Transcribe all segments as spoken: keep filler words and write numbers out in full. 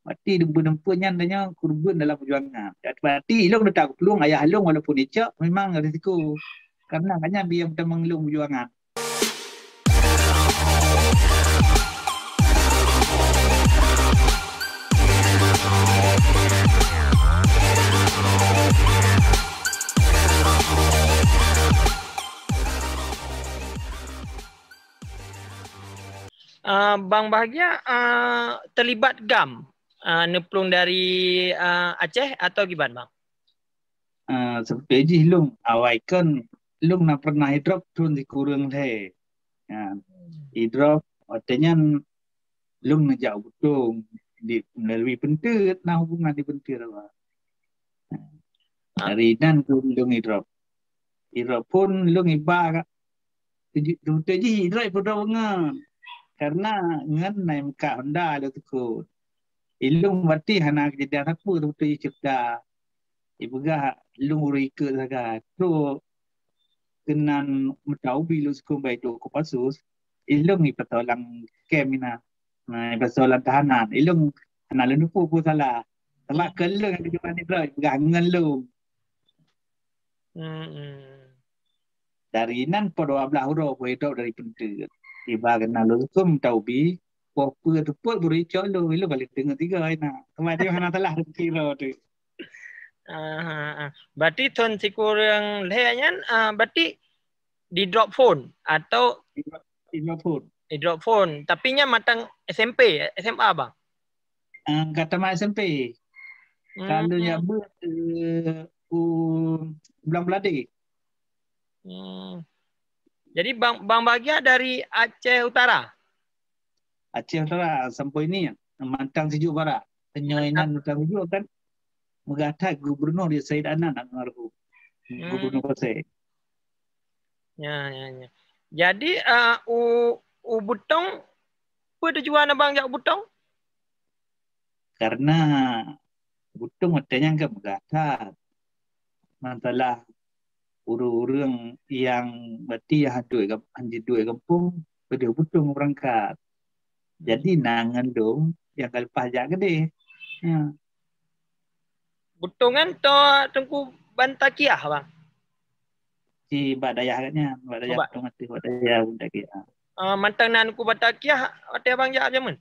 Berarti deumpeu-deumpeu nyan tanyoe keureubeuen dalam peujuangan. Berarti ilong dak taplueng ayah ilong walaupun icok memang risiko. Karena banyak biaya meutamong ilong peujuangan. Ah, Bang Bahagia, ah, terlibat GAM, ah, neuplueng dari, ah, Aceh atau kiban, Bang? Ah, seperti jih lung awai kan lung na pernah idrop thon sikureueng lhèe. Ya, idrop watèe nyan lung neujak u Butong di melalui peunteut, na hubungan di peunteut awak. Dari nan keuh lung idrop. Idrop phon lung iba ka tuju-, tuju jih idrop ipeudoh ngon. Karena ngon na imeukat Honda lôn teukot. Ilung batin hana keujadian sapeue, tuju jih ceudah. Ipeugah lung ureueng ikeu sagai. Trok keunan meutaubi lôn sukon bai dok Kopassus. Ilung ipeutolang kem inan. Nah, ipeugah soalan tahanan. Ilung hana lôn teupeu peue salah. Sabab keu lôn nyang tujuan idrop, ipeugah ngon lôn. Hmm. Dari nan poh dua belas uroe poh idrop dari peunteut. Iba keunan lôn sukon taubi, poh peue teupot buru icok lôn, ilung kali teungoh tiga inan. Teuma dia hana salah kira tu. Ah, ah, ah. Berarti thon sikureueng lhèe nyan, ah, berarti di drop phon atau Idrop phon. Idrop phon. Tapi nyan mantong S M P, S M A, Bang? Ah, ka tamat S M P. Hmm. Kalau nyang beuet, eh, u Blang Beulade. Hmm. Jadi Bang, Bang Bagia dari Aceh Utara? Aceh Utara sampoe ini, mantong Sijuek Barat. Tanyoe inan mantong Sijuek kan. Meugah that gubernur dia Said Anan almarhum. Hmm. Gubernur Pasé. Ya, ya, ya. Jadi, eh, u, u Butong, peue tujuan abang jak u Butong? Karena Butong watèe nyan kan meugah that. Masalah ureueng-ureueng nyang berarti nyang duek gam-, hanjeuet duek gampông, keudeh u Butong beurangkat. Jadi na ngon lôn nyang ka leupah jak keudeh. Ya. Butong nyan toe Teungku Bantakiah, Bang? Di bak dayah gobnyan, bak dayah Butong ateueh, bak dayah Bantakiah. Ah, mantong na Teungku Bantakiah watèe abang jak jameun?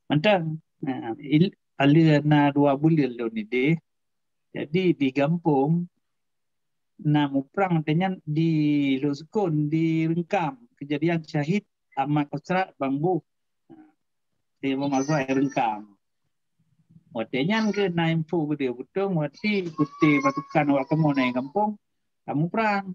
Mantong. Ha, il-, aleuh na dua buleuen lôn ideh. Jadi di gampông na muprang watèe nyan di lôn sukon di Reungkam, keujadian syahid Ahmad Kosrat Bang Boh. Di Bang Mazhar Reungkam. Watèe nyan keuh na info keudeh Butong, watèe puteh pasukan awak kamoe na gampông, ka muprang.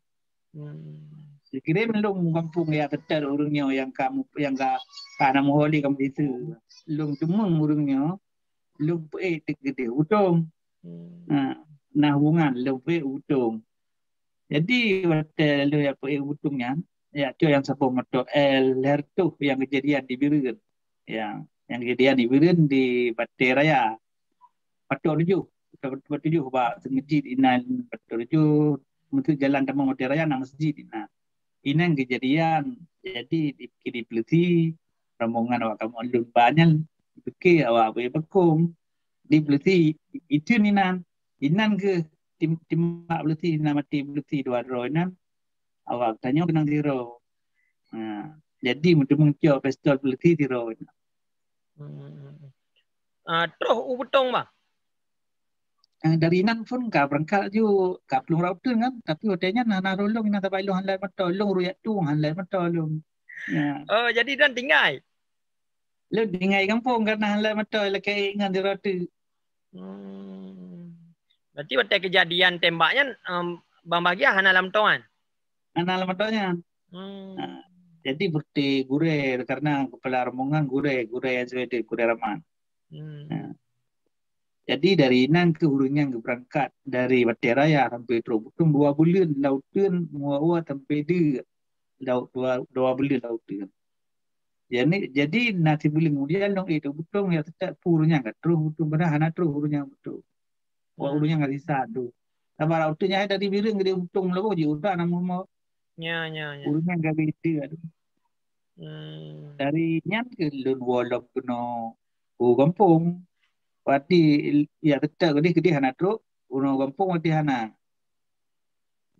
Hmm. Geukirém lôn gampông ya, teutap ureueng nyoe nyang ka mu-, nyang ka, ka na meuhôi lé kamoe situ. Lôn teumeung ureueng nyoe, lôn peuék teuk keudeh Butong. Hmm. Ha, na hubungan lôn peuék Butong. Jadi watèe lôn jak peuék Butong nyan, jak cok nyang saboh moto L lhèe reutôh nyang keujadian di Bireuen. Ya, nyang keujadian di Bireuen di Batèe Raya. Patok Tujoh. Patok Tujoh bak meuseujid inan Patok Tujoh, meuseu jalan tamong Batèe Raya na meuseujid inan. Inan keujadian, jadi di, di Peuleusi, rombongan awak kamoe lôn ba nyan, dipike awak Abu Bakong, di Peuleusi, iteun inan. Inan keuh tim, timbak Peuleusi, inan maté Peuleusi dua droe inan. Awak tanyoe keunong sidroe. Ha, jadi meuteumeung cok pistol Peuleusi sidroe inan. Hmm. Ah, troh u Butong, Bang? Ah, dari nan phon ka beurangkat ju, ka plueng rot uteuen kan, tapi watèe nyan hana roh lôn inan, sabab lôn hana lhèe moto, lôn ruyek tueng hana lhèe moto lôn. Ya. Oh, jadi dan tinggai? Lôn tinggai gampông karena hana lhèe moto, lakèe ngon sidroe teuk. Hmm. Berarti watèe keujadian tembak nyan, em, Bang Bagia hana lam moto nyan? Hana lam moto nyan. Hmm. Ha. Jadi berarti gurèe, karena kepala rombongan gurèe, gurèe nyang sudah gurèe raman. Hmm. Ha. Jadi dari nan keuh ureueng nyan geubeurangkat dari Batèe Raya sampai trok Butong dua buleuen lam uteuen, meua-ua sampai deuek lam, dua, dua buleuen lam uteuen. Jadi, jadi na sibuleuen kemudian lôn ék trok Butong, ya teutap pih ureueng nyan ka troh Butong, padahai hana troh ureueng nyan Butong. Wah, hmm, ureueng nyan ka sisat tu. Sabab lam uteuen nyan dari Bireuen keudeh Butong Meulaboh jih udah na meurumoh. Ya, ya, ya. Ureueng nyan ka beda tu. Hmm. Dari nyan keuh lôn woe lom keunoe u gampông. Berarti ya tetap gedeh-gedeh hana trok, ureuëng gampông berarti hana.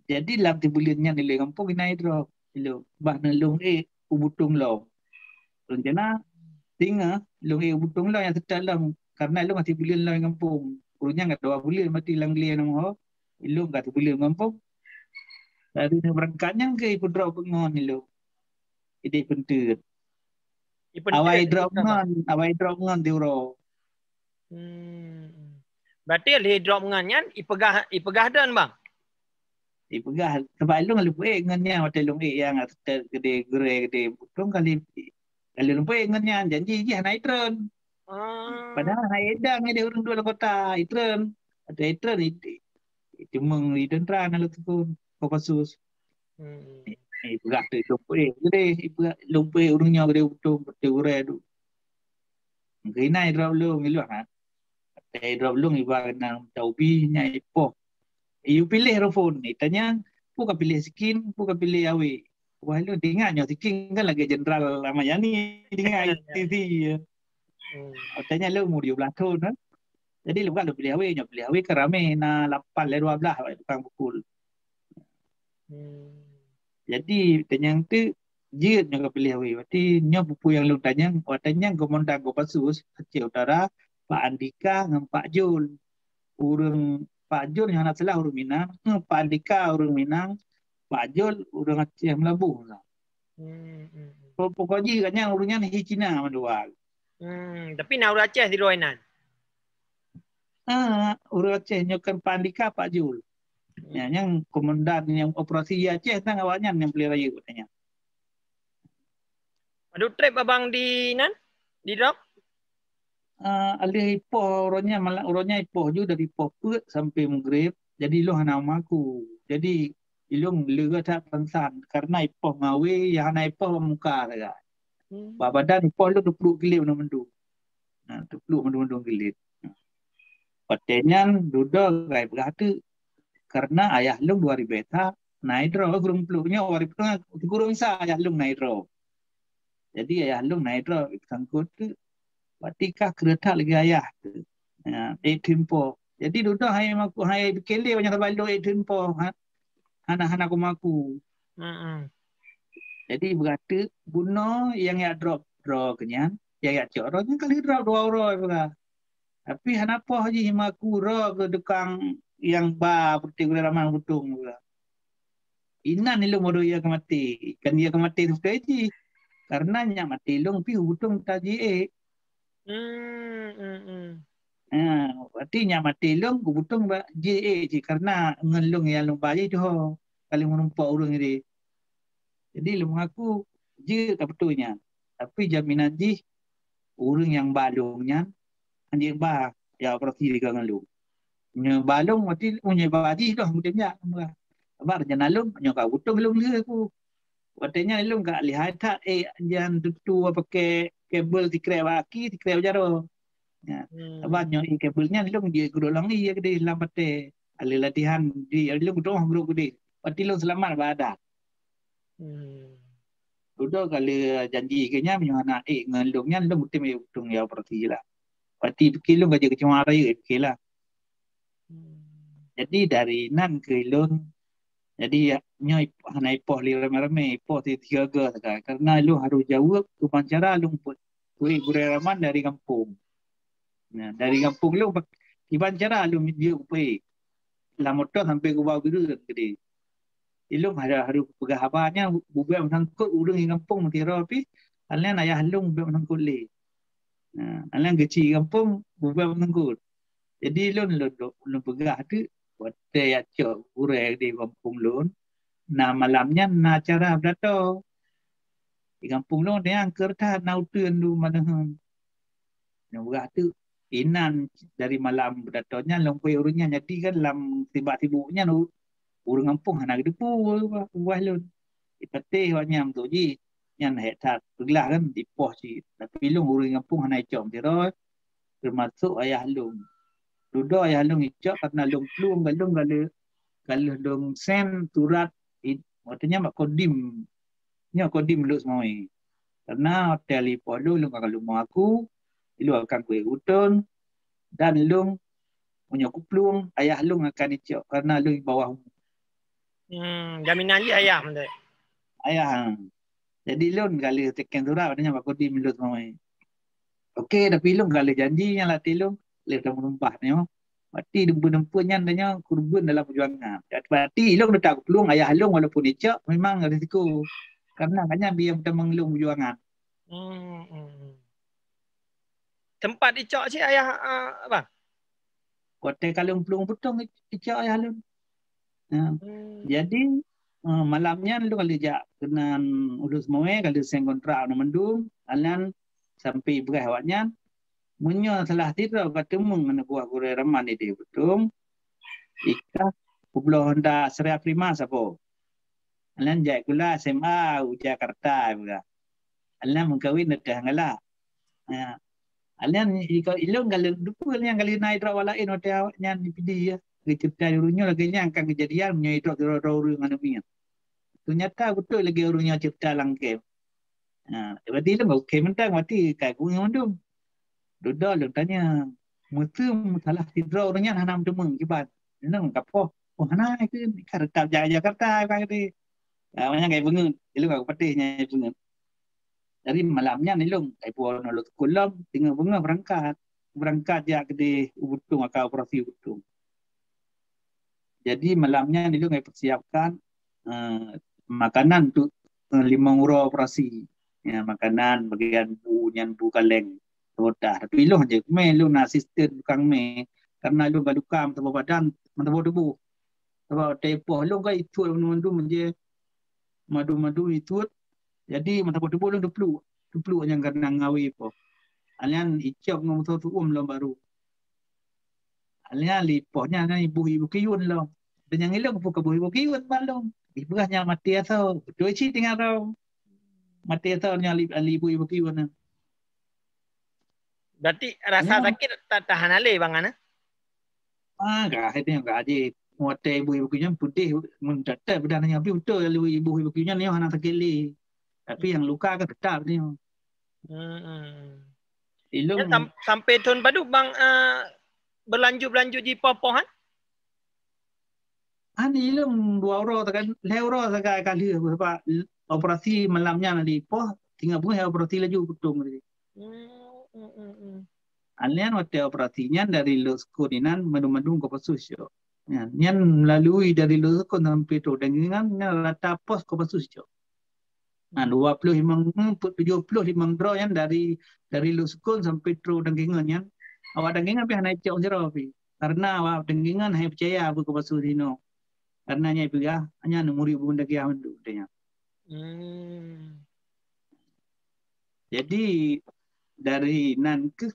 Jadi lam tibuleuen nyan ilée gampông inai drop. Ilée bah neulong ék u butong lom. Rencana singa long ék u butong lom nyang tetap lom. Karena ilong masih buleuen lom gampông. Ureuëng nyan ka dua buleuen mati lam glé nama ho. Ilong ka tibuleuen gampông. Dari ni berangkat nyang ke ipudrop ngon ilong. Idéh penteut. Awai drop ngon, awai drop ngon tiuro. Hmm. Berarti lé drop ngon nyan ipeugah ipeugah don bang. Ipeugah sebab ilong lupuk ék ngon nyan watée ilong ék yang gede gede butong kali kali lupuk ék ngon nyan janji jih hana itreun. Ah. Padahal hana idang di ureuëng dua kota itreun. Ada itreun cuma di tentara lalu tukun Kopassus. Hmm. Ipeugah tu lupuk ék gede ipeugah lupuk ék ureuëng nyoe gede butong betul gure tu. Mungkin inai drop long ilong ha. Tei drop long iba nang taubi nyai poh. Iyu pilih rufun ni tanyang pu ka pilih skin pu ka pilih awi. Wah lu dengar nyo skin kan lagi jenderal Ahmad Yani dengar isi ya. Tanya lu umur tujuh belas tahun kan. Jadi lu kan lu pilih awi nyo pilih awi kan ramai na lapan le dua belas tukang pukul. Hmm. Jadi tanyang tu jeuet nyoe ka pilih awé. Berarti nyoe peue-peue nyang lôn tanyang, watée nyang komandan Kopassus Aceh Utara, Pak Andika ngon Pak Jul. Ureuëng Pak Jul nyang hana salah ureuëng Minang, hmm, Pak Andika ureuëng Minang, Pak Jul ureuëng Aceh Meulaboh. Hmm, hmm. Pokok jih kat nyang ureuëng nyan hi Cina mandua. Hmm, tapi na ureuëng Aceh sidroe nan. Ah, ureuëng Aceh nyoe kan Pak Andika Pak Jul. Ya, nyang komandan nyang operasi di Aceh tang awaknyan nyang beli rayeuk katanya. Aduh trip abang di nan di drop. Uh, alih ipoh uronya malam uronya ipoh ju dari poh peuet sampai maghrib. Jadi ilong hana maku. Jadi ilong lega that pansan karena ipoh ngawe ya hana ipoh muka saja. Hmm. Ba badan ipoh lu dua puluh kilo mandum. Nah, dua puluh mandum-mandum kilo. Watée nyan dudoe gai peugah teuk karena ayah lôn dua ribu that na idroe gurong pluek nyoe dua ribu tengah gurong sa ayah lôn na idroe. Jadi ayah lôn na idroe sangkot teuk berarti kah kreueh that lagi ayah teuk. Ya, eh tempo. Jadi dudoe hai maku hai bikele banyak sabai lôn eh tempo. Hana hana ku maku. Hmm. Jadi berarti bunoe yang yak drop draw kenyan, yang yak cok draw nyan kali drop dua uroe peugah. Tapi hana poh jih maku ro ke tukang yang ba putih gula ramang butong juga. Inan ilong bodoh ia ke mati. Kan ia ke mati tu jih. Karena nyak mati ilong pi butong ta jih eh. Hmm, hmm, hmm. Ha, berarti nyak mati ilong ke butong ba jih eh jih karena ngelong yang long ba jih tu ho. Kali menumpok urung ini. Jadi ilong aku je tak betul nyan. Tapi jaminan jih urung yang ba long nyan anjing ba ya operasi tiga ngan lôn. Nyoe ba lôn mati nyoe ba jih dah mungkin jak murah. Sabar jangan lôn nyoe ka utung lôn lé aku. Watée nyan lôn ka lihai that eh jan tutu pakai kabel tikrek baki tikrek jaro. Ya. Hmm. Sabar nyoe eh kabel nyan lôn je guru lang iya gede lam pate. Alih latihan di lôn doh guru gede. Pati lôn selamat ba ada. Hmm. Dudoe kali janji ke nyan meunyoe hana ék ngon lôn nyan lôn meuteumé utông ya operasi lah. Pati pikir lôn gaji keucuma raya pikir lah. Hmm. Jadi dari nan ke lôn jadi ya, nyoe hana ipoh lé ramé-ramé, ipoh tiga-tiga sagai. Karena lôn harus jaweueb kiban cara lôn peuet gurée raman dari gampông. Nah, dari gampông lôn kiban cara lôn jeuet upeuet lam moto sampai gubau bireuen gede. Ilong harus peugah haba nyan bubek meusangkot ureuëng di gampông meutiro pih, hal nyan ayah lôn bubek meusangkot lé. Nah, hal nyan geuchik gampông bubek meusangkot. Jadi lôn lôn lôn peugah teuk watée jak cok gurée di gampông lôn, na malam nyan na acara beuratoe. Di gampông lôn nyang keur that na uteuen du maneuheun. Nyang peugah teuk inan dari malam beuratoe nyan lôn pui ureuëng nyan jadi kan lam sibak sibuk nyan ureuëng gampông hana geudeupu ubah lôn. Ipatéh awak nyan tu jih nyan hék that peuglah kan ipoh cit. Tapi lôn ureuëng gampông hana icok sidroe termasuk ayah lôn. Dudoe ayah lôn icok karena lôn plueng galong galeh galeh lôn sen surat waktu nyan bak kodim. Nyoe kodim lôn seumai. Karena hotel ipoh lôn lôn ka lôn aku Ilong akan kuék uton dan ilong meunyoe kuplueng, ayah ilong akan icok karena ilong di bawah umur. Hmm, jaminan jih ayah mantap. Ayah. Jadi ilong kali teken surat katanya bak Kodim ilong semua. Okey, tapi ilong kali janji nyang latih ilong, ilong dah menumpah nyoe. Berarti dempu-dempu nyan dah nyoe kurban dalam perjuangan. Berarti ilong dah tak kuplueng ayah ilong walaupun icok memang risiko. Karena katanya biar beutama ilong perjuangan. Hmm, hmm. Tempat icok cit ayah uh, apa? Kote kalung plueng butong icok ayah ilong. Nah, hmm. Jadi uh, malam nyan ilong kali jak keunan ulus moe kali seng kontrak na mendung, alan sampai beurah awak nyan. Meunyoe salah sidroe ka teumeung aneuk buah gurée raman ideh butong, ikah publoh honda Seria Prima sapo. Alan jai kula S M A u Jakarta juga. Alan mengkawin dah galak. Ya. Alan ilong kali dupa yang kali naik drop awak lain hotel awak nyan di Pidie ya. Cerita di urunyo lagi nyan akan kejadian meunyoe drop droe ureueng aneuk miet. Ternyata betul lagi urunyo cerita langkém. Ha, berarti ilong okey mentang berarti kai kuéh mandum. Dudoe lôn tanya, meuseuem salah sidroe ureueng nyan hana meuteumé kiban. Ilong kapoh, oh hana ikeu, ka tetap jak Jakarta ka tadi. Ha, banyak kai beungeut, ilong ka patéh nyai beungeut. Jadi malam nyan ilong kai buah nolo sekolah, teungoh beungoh berangkat. Berangkat jak keudeh u Butong, akan operasi u Butong. Jadi malam nyan ilong kai persiapkan uh, makanan untuk uh, limong uroe operasi. Ya, makanan bagian bu nyan bu kaleng. Rodah. Tapi ilong je mé ilong na asisten tukang mé karena ilong ka luka meusaboh badan, meusaboh tuboh. Sebab tepoh ilong ka itut mandum-mandum je madu-madu itut. Jadi meusaboh tuboh ilong teupluek. Teupluek nyang karena ngawi poh. Alian icok ngon musoh tuum lom baru. Alia lipoh nyan ibu ibu kiyun lom. Dan nyang ilong pun kebuh ibu kiyun ban lom. Ibu nyang mati aso. Betul cit tinggal tau. Mati aso nyang ibu ibu kiyun. Berarti rasa sakit tak tahan ale bang ana? Ah, gak itu yang gak aje. Mati ibu ibu kiyun putih mun tetap dah nanya betul lalu ibu ibu kiyun ni hana sakit li. Tapi yang luka kan tetap ni. Hmm. Ilung ya, sam sampai tahun padu bang uh, berlanjut-lanjut di poh-pohan? Ani ilung dua orang tekan, leh orang tekan kali sebab operasi malamnya nanti poh tinggal pun operasi laju betul tadi. Hmm, hmm, hmm, hmm. Alian waktu operasinya dari Lok Sekun inan mandum-mandum ke pasus yo. Ya, nyan melalui dari Lok Sekun sampai tu dengan rata pos ke pasus yo. Nah, dua puluh lima, tujuh puluh lima droe nyan dari dari Lok Sekon sampai trok Dangkingon nyan. Awak Dangkingon pih hana cok sidroe pih. Karena awak Dangkingon hana percaya apa ke pasu sino. Karena nyai peugah hanya murid bukan daging mandum dia. Hmm. Jadi dari nan ke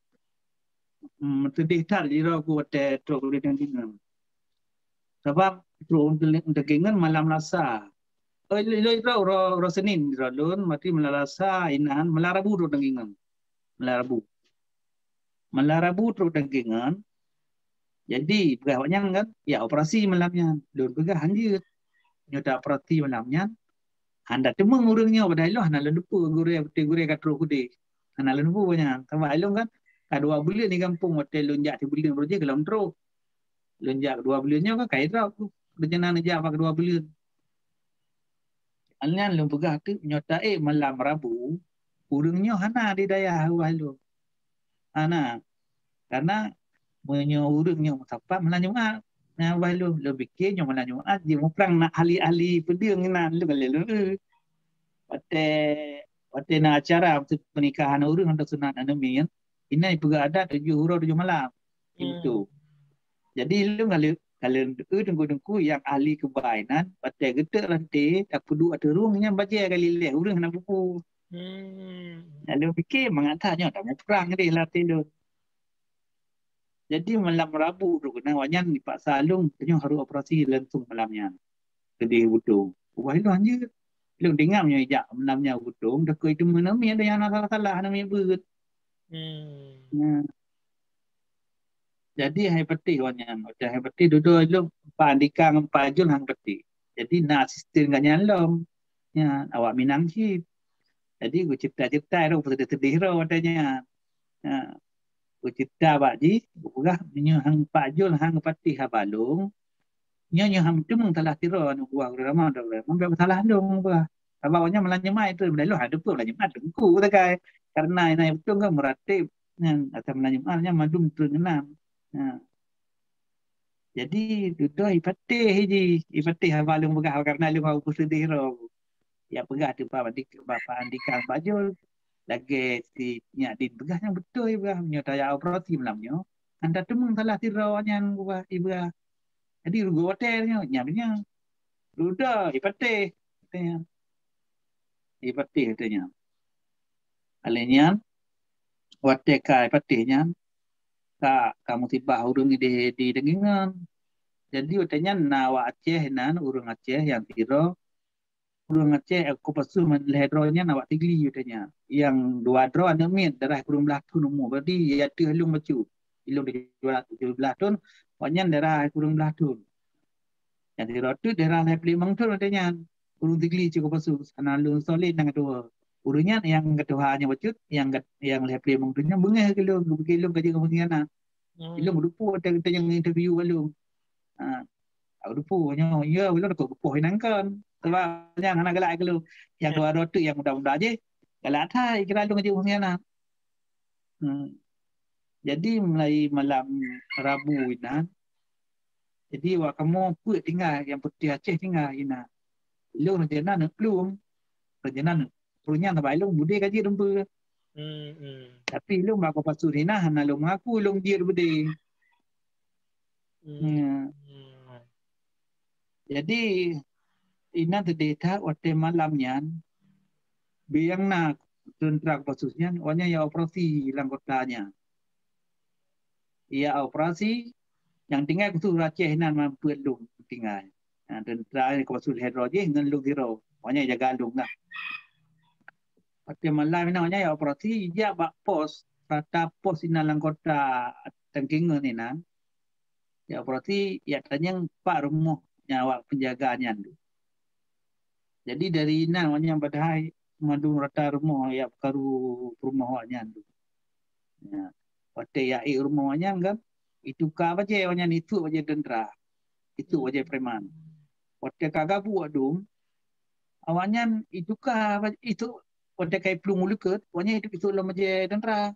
hmm, sedih tar jiro aku watèe trok di Dangkingon. Sabab trok Dangkingon malam Lasa. Oh, iloi ro ro Senin ro lôn, mati malam Lasa inan, malam Rabu ro Dangkingon. Malam Rabu. Malam Rabu trok Dangkingon. Jadi peugah awak nyan kan, ya operasi malam nyan. Lôn peugah hanjeuet. Nyoe tak operasi malam nyan. Hana teumong ureueng nyoe padahai lôn hana lôn teupeu gurèe, gurèe ka trok keudeh. Hana lôn teupeu nyan. Sabab ilôn kan ka dua buleuen di gampông watèe lôn jak sibuleuen baru jih ka lôn trok. Lôn jak dua buleuen nyoe kan kai drop tu. Rencana neujak bak dua buleuen. Nyan lôn peugah teuk nyoe taék malam Rabu, ureueng nyoe hana di dayah ruah lôn. Hana. Karena meunyoe ureueng nyoe meusapat malam Jumat, nyan ruah lôn, lôn pikir nyoe malam Jumat jimuprang nak ahli-ahli peudeueng inan lôn lé lôn. Watèe watèe na acara pernikahan ureueng atau sunat aneuk miet, inan peugah adat tujoh uroe tujoh malam. Itu. Jadi lôn kalau kalau eu teungku-teungku yang ahli keubah inan, watèe geuteuk ranté, tapeuduek ateueh rueng nyan bajèe kali lhèe ureueng hana buku. Hmm. Lalu fikir mangat that nyoe tak mau perang deh latih lôn. Jadi malam Rabu tu kena awak nyan dipaksa lôn tanyoe harus operasi langsung malam nyan. Keudeh butong. Wah ilôn hanjeuet. Ilôn tinggai nyoe ijak malam nyan butong, takot itu meunami ada yang salah-salah, hana mibeuet. Hmm. Nah. Jadi hai patéh awak nyan, hai patéh dudoe ilôn Pak Andika ngon Pak Jul hai patéh. Jadi na asisten gobnyan lom. Nyan awak Minang cit. Jadi geucebta-cebta ro, sedih-sedih ro watèe nyan. Ha. Beucerita bak jih, beupeugah meunyoe hang Pak Jul hang patéh haba lôn, nyoe nyoe hang meuteumèe salah sidroe aneuk buah Abdul Rahman, Abdul Rahman bèk salah lôn beuh. Sabab awaknyan malam Jumat tu, meunyoe lôn hana teupeu malam Jumat teungku sagai. Karena inan beutôi kan meuratéb nyan, asai malam Jumat nyan mandum treun keunan. Ha. Jadi dudoe ipatéh jih, ipatéh haba lôn peugah karena lôn hana peuseudeh droe. Ya peugah teuma Pak Andika, Pak Andika Pak Jul. Lagèe si Nyak Din peugah nyan beutôi peugah. Meunyoe tajak operasi malam nyoe, hana teumèe salah sidroe nyan peugah, ipeugah. Jadi rugoe watèe nyoe, nyan nyan. Dudoe ipatéh, katanya. Ipatéh katanya. Alèh nyan, watèe ka ipatéh nyan, ka, ka musibah ureueng di, di Denggingon. Jadi watèe nyan na awak Aceh inan, ureueng Aceh nyang sidroe, ureueng Aceh, eh, Kopassus lhèe droe nyan awak Sigli watèe nyan. Nyang dua droe aneuk miet, darah kureueng blah thôn umu. Berarti ya ateueh lôn bacut. Lôn tujoh blah thôn, awak nyan darah kureueng blah thôn. Nyang sidroe teuk darah lhèe plèh limong thôn watèe nyan. Ureueng Sigli cit Kopassus, hana lôn solid nyang keudua. Ureueng nyan nyang keudua nyan bacut, nyang ke-, nyang lhèe plèh limong thôn nyan beungèh keu lôn, geupike lôn ka jeuet keu pengkhianat. Hmm. Lôn meudupo watèe, watèe nyang interview bak lôn. Ha. Aku dupo nyoe, ya, ulôn takot geupoh inan kon. Sebab nyang hana galak keu lôn. Nyang dua droe teuk nyang muda-muda jih, galak that kira lôn jeuet pengkhianat. Hmm. Jadi mulai malam Rabu inan, jadi awak kamoe peuet tinggai, nyang putih Aceh tinggai inan. Lôn rencana neuk plueng, rencana neuk plueng nyan sabab lôn beudé ka jeuet dum peue. Hmm, hmm. Tapi lôn bak Kopassus inan hana lôn mengaku lôn jeuet beudé. Hmm. Hmm. Jadi inan teudeh that watèe malam nyan, bèk nyang na teuntra Kopassus nyan, awak nyan ya operasi lam kota nyan. Ya operasi, nyang tinggai khusus ureueng Aceh inan man peuet lôn tinggai. Ha, teuntra Kopassus lhèe droe jih ngon lôn sidroe. Awak nyan jaga lôn lah. Watèe malam inan awak nyan ya operasi, jak bak pos, rata pos inan lam kota Denggingon inan. Ya operasi, ya tanyong pat rumoh nyang awak penjaga nyan tu. Jadi dari inan awak nyan padahai mandum rata rumoh ya peukaru peurumoh awak nyan tu. Ya. Watèe ya ék rumoh awak nyan kan, ituka bajèe awak nyan, ituek bajèe teuntra, ituek bajèe preman. Watèe ka gabuk dum, awak nyan ituka bajèe, ituek watèe ka iplueng u likot, awak nyan ituek, ituek lom bajèe teuntra.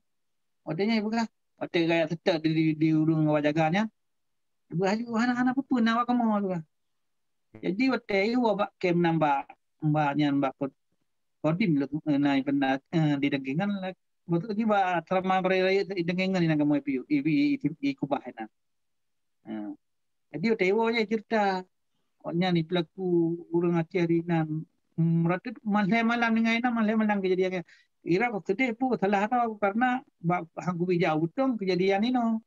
Watèe nyan ipeugah, watèe gaya seutôt di, di, di ureueng awak jaga nyan, ipeugah laju, "Hana, hana peue-peue na awak kamoe," ipeugah. Jadi watèe iwoe bak kem nan bak, bak nyan bak Ko-, Kodim lé, eh, na ipeuna, eh, di Denggingon lé. Beutôi lagi bak asrama baraya-raya di Denggingon inan kamoe piôh, i, i, i, i, ikubah inan. Ha. Jadi watèe iwoe jih cerita. Awak nyan di pelaku ureueng Aceh di inan, hmm, ratot malèe malam ninggai inan, malèe malam kejadian nyan. Kira seudeh pun salah droe karena bak hang kubi jak u Beutong kejadian inoe.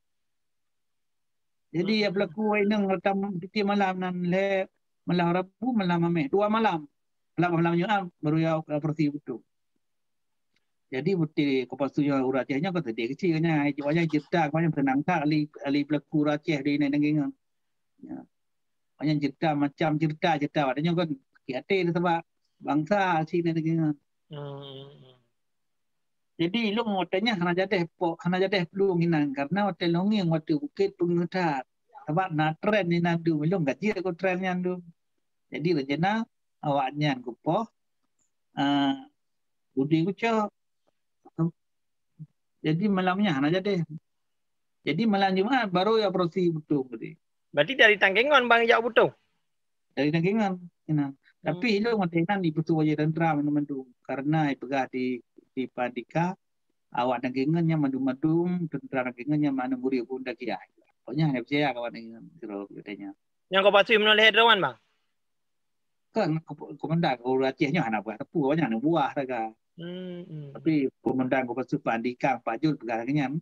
Jadi ya pelaku awak inong rata tiep malam nan lhèe, malam Rabu, malam Hamèh, dua malam. Malam, malam Jumat baru ya operasi Beutong. Jadi bukti Kopassus nyoe ureueng Aceh nyoe kan seudeh keuchik nyan, ai cit wajah cerita keubanyak seunang that ahli, ahli pelaku ureueng Aceh di inan Denggingon. Ya. Banyak cerita, macam cerita, cerita awak nyoe kan sakét até sabab bansa si inan Denggingon. Hmm. Jadi lôn watèe nyan hana jadeh po, hana jadeh plueng inan karena watèe lôn ngieng watèe bukét peungeuh that. Sabab na tren inan dum, lôn ka jeuet keu tren nyan dum. Jadi rencana awak nyan kupoh, ah, budi kucok. Jadi malam nyan hana jadeh. Jadi malam Jumat baru ya operasi Beutong tadi. Berarti dari Tangkengon bang jak Beutong? Dari Tangkengon, inan. Hmm. Tapi ilôn watèe inan ipeusu bajèe teuntra mandum-mandum. Karena ipeugah di, di Pak Andika, awak Tangkengon nyan mandum-mandum, teuntra Tangkengon nyan mandum murit Abu Ndakiah. Pokoknya hana peucaya kawan Tangkengon, kira katanya. Nyang Kopassus meunoe lhèe droe nyan, bang? Kan, ko-, komandan ureueng Aceh nyoe hana buah teupeu, awak nyan hana buah raga. Hmm, hmm. Tapi komandan Kopassus Pak Andika, Pak Jul peugah lagèe nyan.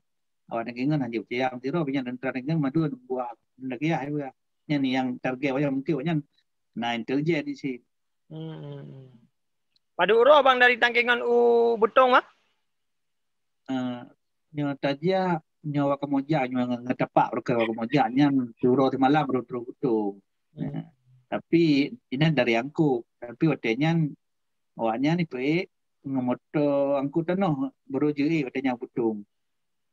Awak Tangkengon hana peucaya, sidroe, tapi nyan teuntra Tangkengon mandum buah Abu Ndakiah, ya, buah. Nyan nyang target awak nyan, mungkin awak nyan na intelijen di sini. Hmm, hmm, hmm. Padub uroe bang dari Tangkengon u Beutong, bang? Eh, nyoe tajak, nyoe awak kamoe jak, nyoe ngon tapak rukon awak kamoe jak, nyan siuroe simalam baru trôh Beutong. Hmm. Eh, tapi inan dari Angkop. Tapi watèe nyan, awak nyan ipeuék ngon moto angkut tanoh, baru jeuet watèe nyan u Beutong.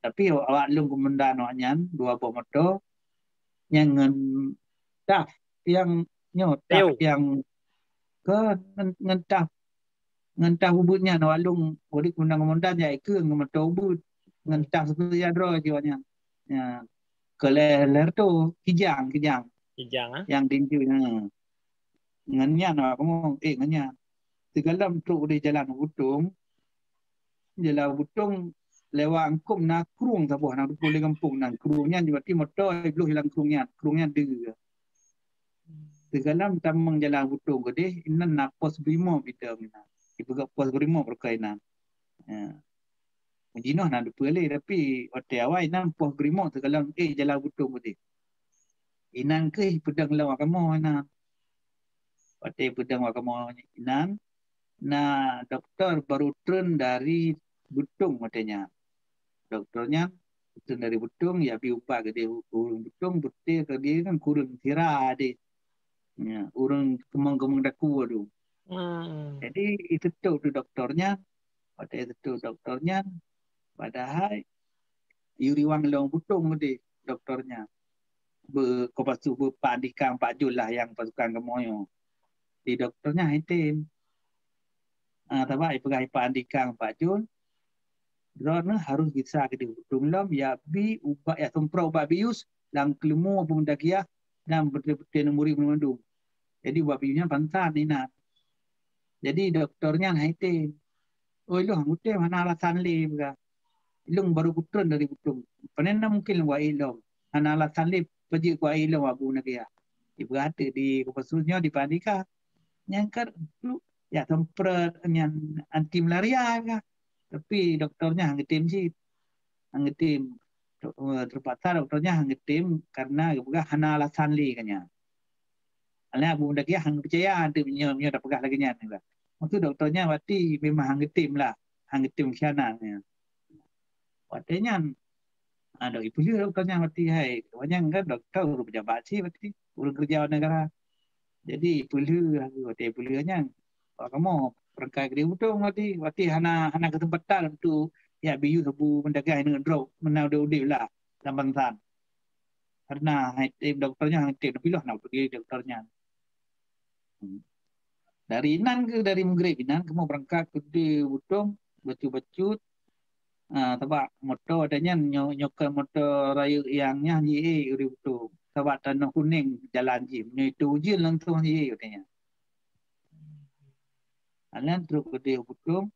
Tapi awak lôn keumandan awak nyan dua boh moto nyang ngon taf nyang nyoe taf nyang ke ngon, ngon taf ngon taf ubeut nyan awak lôn. Jadi keumandan-keumandan jak ikeu ngon moto ubeut ngon taf seutôt droe jiwak nyan. Ya. Keu lhèe-lhèe reutôh kijang, kijang. Kijang ah. Yang tinju nya. Ngon nyan awak kamoe, eh ngon nyan. Teugalam trok di jalan Butong. Jalan Butong lewat Angkop na krueng saboh na dukung lé gampông nan. Krueng nyan berarti moto bloh jalan krueng nyan. Krueng nyan deu. Teugalam tamong jalan Butong keudeh, inan na pos brimob idong inan. Ipeugah pos brimob reuka inan. Ya. Jinoe na dupeue lé, tapi watèe awai inan pos brimob teugalam eh jalan Butong keudeh. Inan keuh peudong lom kamoe inan. Watèe peudong kamoe inan, na doktor baru treun dari Butong watèe nyan. Doktor nyan treun dari Butong, ya bi ubat keudeh ureueng Butong, beutôi keudeh kan kureueng sira deh. Ya, ureueng keumong-keumong daku tu. Hmm. Jadi, iseutôt tu doktor nyan. Watèe iseutôt doktor nyan, padahai yue riwang lom Butong keudeh doktor nyan. Beu, keu pasu beu Pak Andika Pak Jul lah nyang pasukan kamoe nyoe. Di doktor nyan item. Ah, sabab ipeugah Pak Andika Pak Jul, droeneuh harôh gisa keudeh Butong lom, ya bi ubat, ya semprot ubat bius lam keuleumu Abu Muda Giyah dan beutôi-beutôi neumuri meunundung. Jadi ubat bius nyan pansan inan. Jadi doktor nyan hai tem. Oh, ilôn han kutem, hana alasan lé peugah. Ilôn baru kutreun dari Butong. Pane na mungken lôn wai lom. Hana alasan lé peujeuet kuwai lom Abu Muda Giyah. Ipeugah teuk di keu pasu nyoe di Pak Andika. Nyan kan ya semprot nyan anti malaria kah. Tapi doktor nyan han geutem cit. Han geutem. Dok-, eh, terpaksa doktor nyan han geutem karena geupeugah hana alasan lé ka nyan. Alah Abu Muda Giyah han peucaya teuk meunyoe, meunyoe tapeugah lagèe nyan. Maksud doktor nyan berarti memang han geutem lah. Han geutem khianat nyan. Watèe nyan, ah, dok ipeulheueh doktor nyan berarti hai. Awak nyan kan doktor ureueng pejabat cit berarti, ureueng keureuja negara. Jadi ipeulheueh, watèe ipeulheueh nyan, awak kamoe peurangkat keudeh Butong berarti, berarti hana, hana keuseumpatan untuk ya bi yue sabu meudagang ineuk drop meunan udép-udép lah lam bansa. Karena hai tem doktor nyan, hai tem piloh na peugah doktor nyan. Hmm. Dari inan keuh, dari Maghrib inan kamoe beurangkat keudeh Butong, bacut-bacut. Ah, sabab moto watèe nyan nyo-, nyoe keu moto rayeuk nyang nyan jiék ureueng Butong. Sabab tanoh kunéng jalan jih, meunyoe itu ujeuen langsong jiék watèe nyan. Aneuk trok keudeh Butong,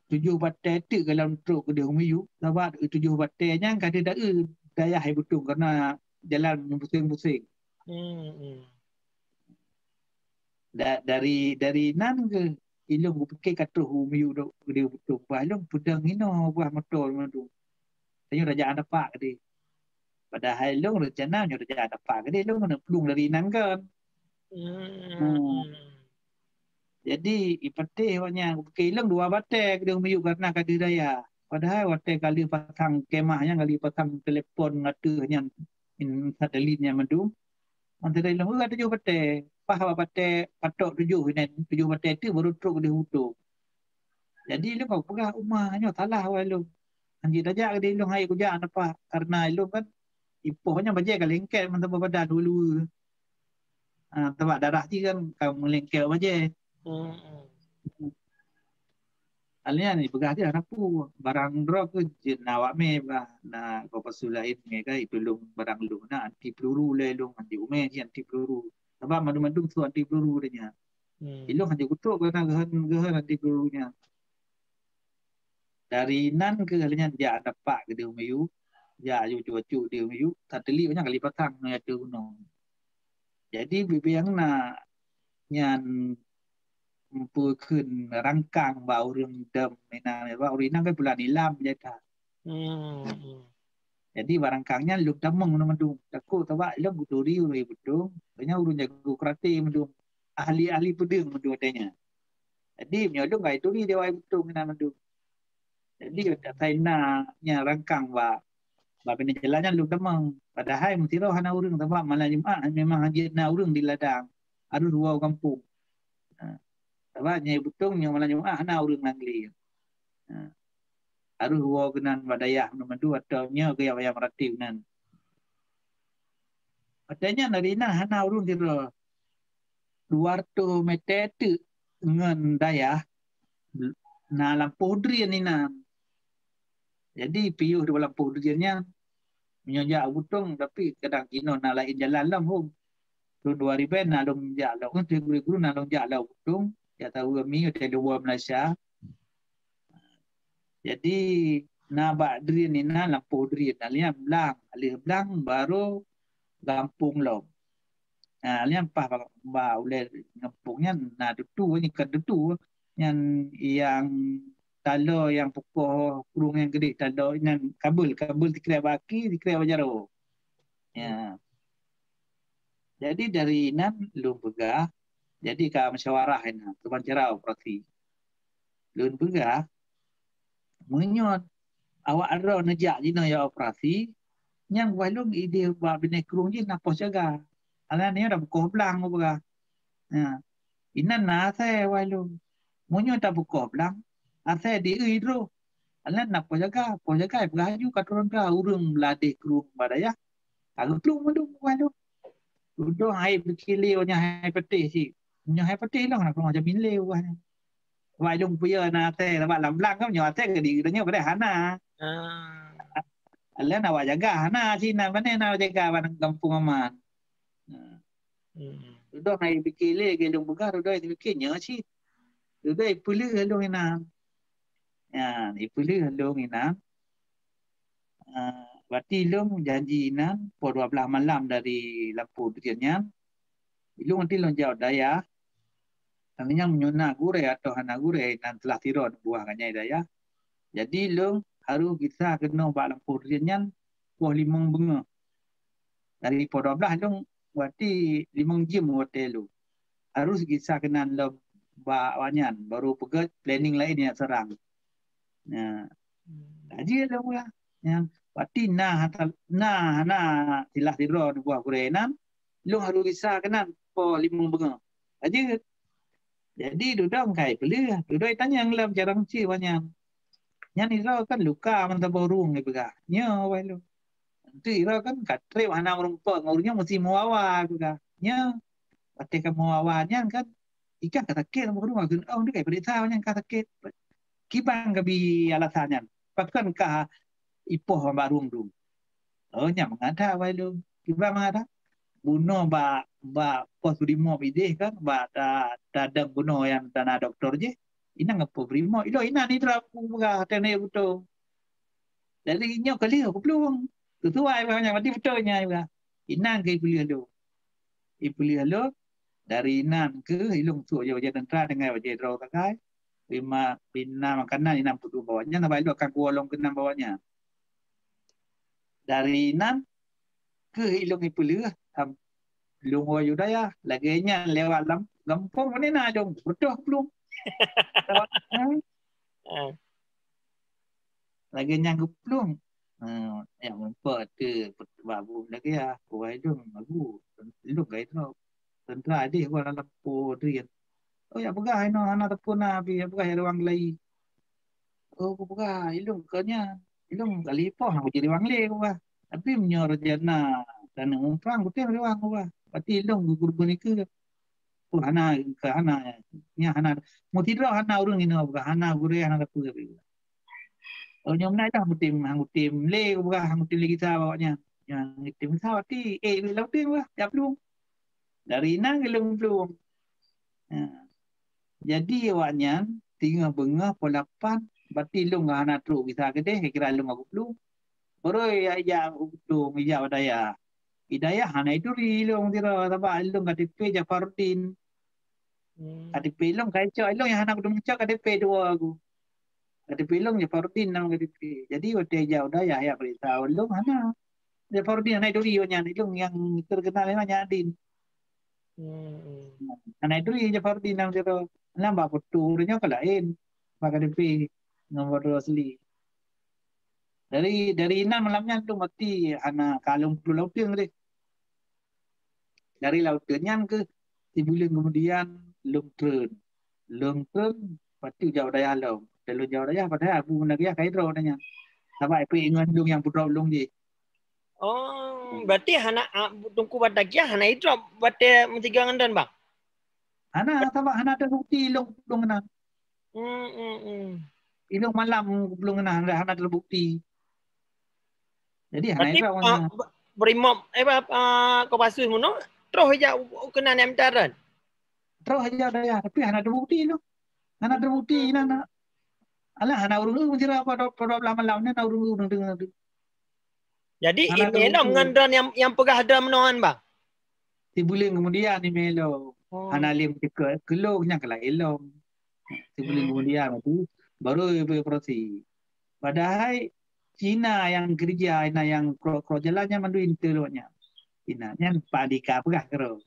tujoh batèe teuk gohlom trok keudeh u miyueb, sabab tujoh batèe nyan ka deuh daeu dayah Butong karena jalan meupuseng-puseng. Hmm, hmm. Da-, dari, dari nan keuh ilôn kupike ka troh u miyueb dok keudeh Butong, bah ilôn peudong inoe buah moto mandum. Tanyoe raja tapak keudeh. Padahai lôn rencana nyoe raja tapak keudeh lôn keuneuk plueng dari inan kan. Hmm. Hmm. Jadi ipatéh awak nyan kupike ilôn dua batèe keudeh u miyueb karena ka deuh dayah. Padahai watèe ka lheueh pasang kemah nyan, ka lheueh pasang telepon ngon ateueh nyan, in-, satelit nyan mandum. Mantong ilôn, "Wah, tujoh batèe." Paih bak batèe patok tujoh inan, tujoh batèe teuk baru trok keudeh Butong. Jadi ilôn ka peugah uma nyoe salah awai ilôn. Han jeuet tajak keudeh ilôn, hai kujak tapak karena ilôn kan ipoh nyan bajèe ka lengket mantong bak badan dua-dua. Ah, sabab darah jih kan ka meulengket bajèe. Hmm. Akhirnya ni peugah dia hana peue, barang droe keuh jeuet na awak mè bah, na keu pasu laén mè kan, itu lôn barang lôn na anti peluru lé lôn, anti umè jih anti peluru. Sabab mandum-mandum su anti peluru dia nyan. Hmm. Ilôn hana kutrok keu na geuhon, geuhon anti peluru nyan. Dari nan keuh lheueh nyan jak tapak keudeh u miyueb, jak aju bacut-bacut keudeh u miyueb, satelit nyan ka lheueh pasang ngon ateueh gunong. Jadi bibieng na nyan meupeu kheun rangkang bak ureueng dam inan, bak ureueng inan kan bulan ilam jai that. Hmm, hmm. Jadi bak rangkang nyan lôn tamong na mandum. Takot sabab ilôn kuturi ureueng Butong, nyan ureueng jago karate mandum. Ahli-ahli peudeueng mandum watèe nyan. Jadi meunyoe lôn ka ituri di awai Butong inan mandum. Jadi asai na nyan rangkang bak, bak binéh jalan nyan lôn tamong. Padahai meusidroe hana ureueng sabab malam Jumat memang han jeuet na ureueng di ladang. Harôh dua u gampông. Ha. Sabab nyan Butong nyoe malam Jumat hana ureueng lam glé. Ha. Harôh woe keunan bak dayah mandum-mandum atau nyoe keu nyang meuratéb nan. Watèe nyan dari nan hana ureueng sidroe. Dua ratus meter teuk ngon dayah na lampôh drien inan. Jadi piôh di lampôh drien nyan. Meunyoe jak u Butong, tapi kadang jinoe na laén jalan lom hom. Thôn dua ribèe na lôn jak lom, guru-guru na lôn jak lom u Butong, jak tahu kami hotel luwa Malaysia. Jadi na bak drien inan lampôh drien, na lian blang, alèh blang baru gampông lom. Ha, nyan paih bak, bak ulèe gampông nyan na dutu, nyan kan dutu. Nyan nyang taloe nyang peukoh krueng nyang geudeh taloe nyan kabel, kabel sikrek bak aki, sikrek bak jaroe. Ya. Jadi dari nan lôn peugah, jadi ka musyawarah inan, keuban cara operasi. Lôn peugah, meunyoe awak droe neujak jinoe ya operasi, nyang wai lôn idéh bak binéh krueng jih na pos jaga. Alah nyoe dah beukoh blang peugah. Ha. Inan na asèe wai lôn. Meunyoe tabeukoh blang, asèe di eu droe. Alah na pos jaga, pos jaga peugah laju ka turun ka ureueng ladeh krueng bak dayah. Ka geuplueng mandum wai lôn. Dudoe hai beuki lé nyan hai patéh cit. Nyoe hai patéh lôn na keuluwa jamin lé wai nyan. Wai lôn peue na asèe bak lam blang kan nyoe asèe ka di nyoe padahai hana. Ah. Alah na awak jaga hana cit na, pane na awak jaga bak gampông aman. Nah. Hmm. Dudoe hai beuki lé ke lôn peugah, dudoe hai beuki nyoe cit. Dudoe ipeuleueh lôn inan. Nyan, ipeuleueh lôn inan. Ah, berarti lôn janji inan poh dua belas malam dari lampôh drien nyan. Ilôn nanti lôn jak dayah. Tanyoe nyan meunyoe na gurèe atau hana gurèe, inan teulah sidroe buah ganyai dayah. Jadi lôn harôh gisa keunoe bak lampôh drien nyan poh limong beungoh. Dari poh dua belas lôn berarti limong jeuem watèe lôn. Harôh gisa keunan lom bak awak nyan, baru peugöt planning laén nyang seurang. Nah, hmm, laju lôn peugah. Nyan, berarti na hana, na hana teulah sidroe buah gurèe inan, lôn harôh gisa keunan poh limong beungoh. Laju. Jadi dudoe kai peuleueh, dudoe itanyong lom carông cit awak nyan. Nyan sidroe kan luka meusaboh rueng ipeugah. Nyoe wai lôn. Nanti sidroe kan ka trép hana meurumpok ngon ureueng nyoe meusti meuawa ipeugah. Nyoe watèe ka meuawa nyan kan ikan ka sakét meurueng, oh, nyoe kai peuriksa nyan ka sakét. Kiban ka bi alasan nyan. Pakon ka ipoh bak rueng dum. Oh, nyan mangat that wai lôn. Kiban mangat that. Bunoe bak, bak pos brimob idéh kan, bak ta-, tadong bunoe nyang tana doktor jih. Inan ngon pos brimob. Ilôn inan nidra peugah teuh na beutôi. Jadi nyoe ka lheueh kuplueng. Sesuai bak nyan, berarti beutôi nyan peugah. Inan keu ipeuleueh lôn. Ipeuleueh lôn, dari inan keuh ilôn sôk bajèe teuntara tinggai bajèe droe sagai. Bina, bina makanan inan peuduek bak awak nyan, sabab ilôn akan kuwoe lom keunan bak awak nyan. Dari inan keuh ilôn ipeuleueh, sam-, lôn woe u dayah. Lagèe nyan lewat lam gampông, pane na lôn, beutôi kuplueng. Lewat, eh, ah, lagèe nyan kuplueng. Ha, nyang meupat teuh bak bu lagèe ah, kuwai lôn, abu, lôn gai droe. Teuntara idéh gua lam lampôh drien. Oh, jak peugah inoe hana teupeu na, tapi jak peugah jak lewang lé. Oh, kupeugah, ilôn ka nyan. Ilôn kali poh hana kuji lewang lé kupeugah. Tapi meunyoe rencana taneuk muprang, kutem lewang kupeugah. Berarti ilôn gugurbeuen ikeue. Oh, hana, ka hana, nyan hana. Meusidroe hana ureueng inoe peugah, hana gurèe, hana teupeu. Oh, nyoe meunan dah mutim, hang mutim lé, peugah, hang mutim lé gisa awak nyan. Nyan mutim gisa, berarti, eh, lôn tem peugah, jak plueng. Dari inan keuh lôn plueng. Ha. Jadi awak nyan, singoh beungoh poh lapan, berarti lôn hana trok gisa keudeh, kira-kira lôn ka kuplueng. Baru ijak, ijak u Butong, ijak u dayah. Di dayah hana ituri lôn sidroe, sabab lôn K T P Jafaruddin. Hmm. K T P lôn ka icok, lôn nyang hana kuteumeucok K T P dua ku. K T P lôn Jafaruddin nama K T P. Jadi watèe jak u dayah jak peuriksa lôn hana. Jafaruddin hana ituri awak nyan, lôn nyang terkenal memang nyan Din. Hmm, hmm. Hana ituri Jafaruddin nama sidroe. Nyan bak foto nyoe ka laén. Bak K T P ngon foto asli. Dari, dari inan malam nyan lôn mati hana ka lôn plueng lam uteueng deh. Dari lam uteueng nyan keuh sibuleuen keumudian lôn treun. Lôn treun, pati jak u dayah lom. Lôn jaweub dayah, padahai Abu Muntaqiah ka idrop nyan. Sabab ipeuingat lôn nyang peudrop lôn jih. Oh, berarti hana, ah, Teungku Batakiah hana idrop batée meusigoe ngon droen, Bang? Hana, sabab hana teubukti lôn, lôn keunan. Hmm, hmm, hmm. Ilong malam belum kena, hana terbukti. Jadi hana Berarti irong uh, hana. Brimob eh apa uh, Kopassus muno terus aja kena nem taran. Terus aja daya, tapi hana terbukti tu. Hana terbukti ina nak. Alah hana urung urung sira pada pada belah malam ni hana urung urung dengar tu. Jadi Hana email terbukti. Ngan dan yang yang peugah dan menoan bang. Tibulan kemudian email lo. Oh. Hana lim ke kelo nya kala ilong. Tibulan Hmm. Kemudian tu baru ibu operasi. Padahal Cina yang kerja, ina yang kro-kro jalannya mandu intel awaknya. Cina nyan padika peugah kero.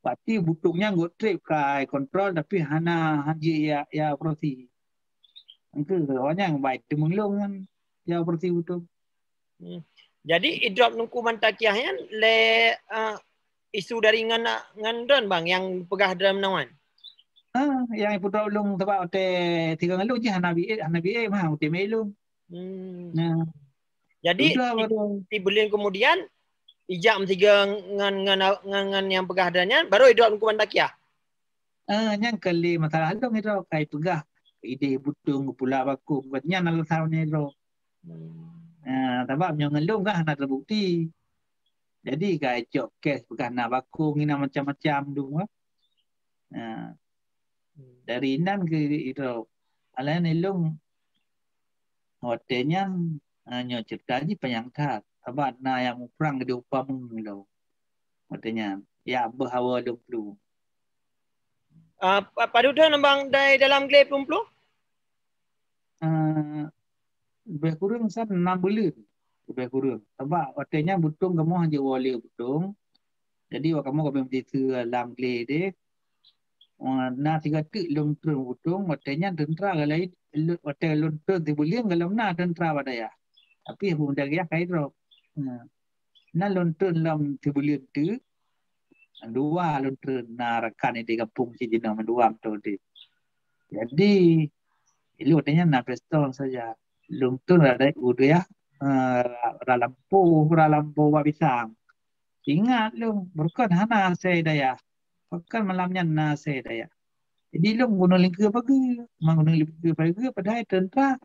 Pati butuknya ngot trip ka kontrol tapi hana haji ya ya operasi. Engke awaknya baik temenglong kan ya operasi butuk. Hmm. Jadi idrop nungku mantakiah nyan le uh, isu dari ngan ngan don bang yang peugah dalam nawan. Ah, yang ibu ulung sebab hotel tiga ngelung je hana biik, hana biik mah hotel melung. Hmm. Nah, Jadi itu apa tu? Di bulan kemudian ijak mesiga ngan ngan ngan, ngan yang peugah dan nyan baru idrop nungku mantakiah. Ah, nyang kali masalah long itu kai peugah ide butung pula baku buat nyan alasan ni lo. Hmm. Ah, sebab nyang ngelung kan hana terbukti. Jadi kai cok kes peugah na baku ngina macam-macam tu. Ah, dari inan ke itu alasan ilong hotel nyan ah, nyoe cerita ji panyang that. Sabab na yang muprang di upama lo. Hotel nyan ya beuhawa dua puluh. Uh, padudon bang dari dalam glé plumplu? Uh, lebih kurang san enam bulan. Lebih kurang. Sebab hotel nyan butung kamu hanya wali butung. Jadi wak kamu kami mesti dalam glé deh. Uh, na tiga tik long turun butung, hotel nyan tentara galai hotel long turun tibuling galam na tentara badaya. Tapi bunda gaya kai drop. Nah. Na long turun lam tibuling tu dua long turun na rakan di kampung si jina mendua tu di. Jadi ilu tanya na pistol saja. Long turun ada udah ya. Uh, ralampu, ralampu bak pisang. Ingat lom, bukan hana asai dayah. Bukan malam nyan na asai dayah. Jadi lom gunung lingke pagi, mang gunung lingke pagi padahal tentara.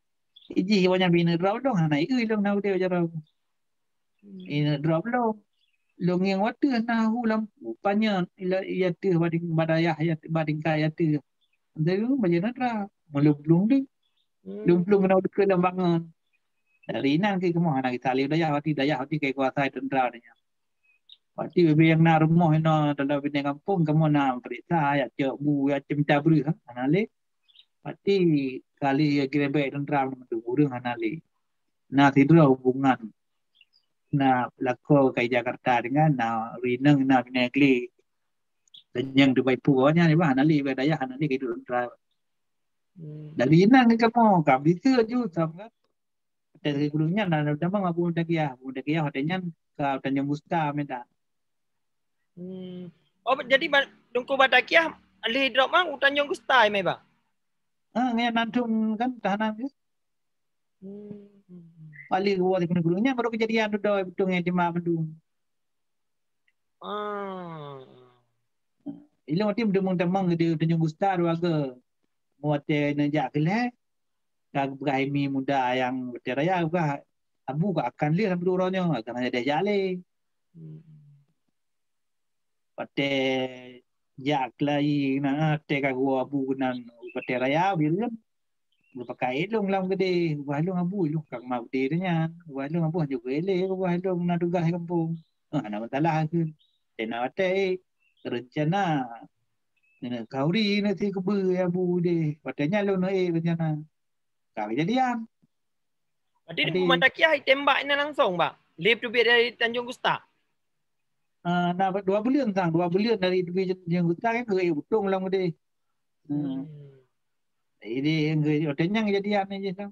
Iji wanya bina drop dong hana ieu lom na udah jaroe. Ina drop lom. Lom yang wateuh na hu lampu panya ila ya teuh bading badayah ya bading kaya teuh. Jadi baca tentara. Melum belum deh. Lom belum kena udah dalam bangun. Dari inan ke kamu hana kita alih dayah hati dayah hati kai kuasa tentara dia. Pasti bebe yang na rumoh ina dalam bidang kampung kamu na periksa ya cok bu ya cemta beri ha hana le. Pasti kali ya gerebek dan ram tu urang hana le. Na sidroe hubungan. Na lako kai Jakarta dengan na rineng na bidang kli. Dan yang Dubai pu awaknya ni bah hana le bidang dayah hana le kai dan ram. Dari inan ke kamu ka bisa ju sama Hotel Gurun nyan na damang Abu Dagiah. Abu Dagiah hotel nyan ka Tanjung Gusta Medan. Hmm. Oh jadi ba- Teungku Batakiah leh drop mang u Tanjung Gusta mai bang. Ah, ngan nantung kan tahanan ke? Hmm. Paling gua di Gurun nyan baru kejadian tu dah betul ngan jemaah mendung. Ah. Ilong tim demang-demang di Tanjung Gusta dua ke. Mau hotel nak jak ke leh. Ka geupeugah imi muda nyang watèe raya geupeugah abu ka akan lé lam dua uroe nyoe, akan hana deh jak lé. Watèe jak keulayi na watèe ka geuwoe abu keunan watèe raya bireuen. Geupakai ilong lam keudè, ubah ilong abu ilong ka keumah keudè nyan. Ubah ilong abu hanjeuet geuilée, ubah ilong na tugaih gampông. Hana masalah kheun. Tena watèe reuncana Nyan khauri na si keubeu abu deh. Watèe nyan lôn ék reuncana. Ka keujadian. Berarti di Muhammadiyah ditembak inan langsung, Bang? Lé teubiet dari Tanjung Gusta? Ah, na dua buleuen sang, dua buleuen dari teubiet Tanjung Gusta kan keu utông lom deh. Hmm. Jadi watèe nyan keujadian ni je sang.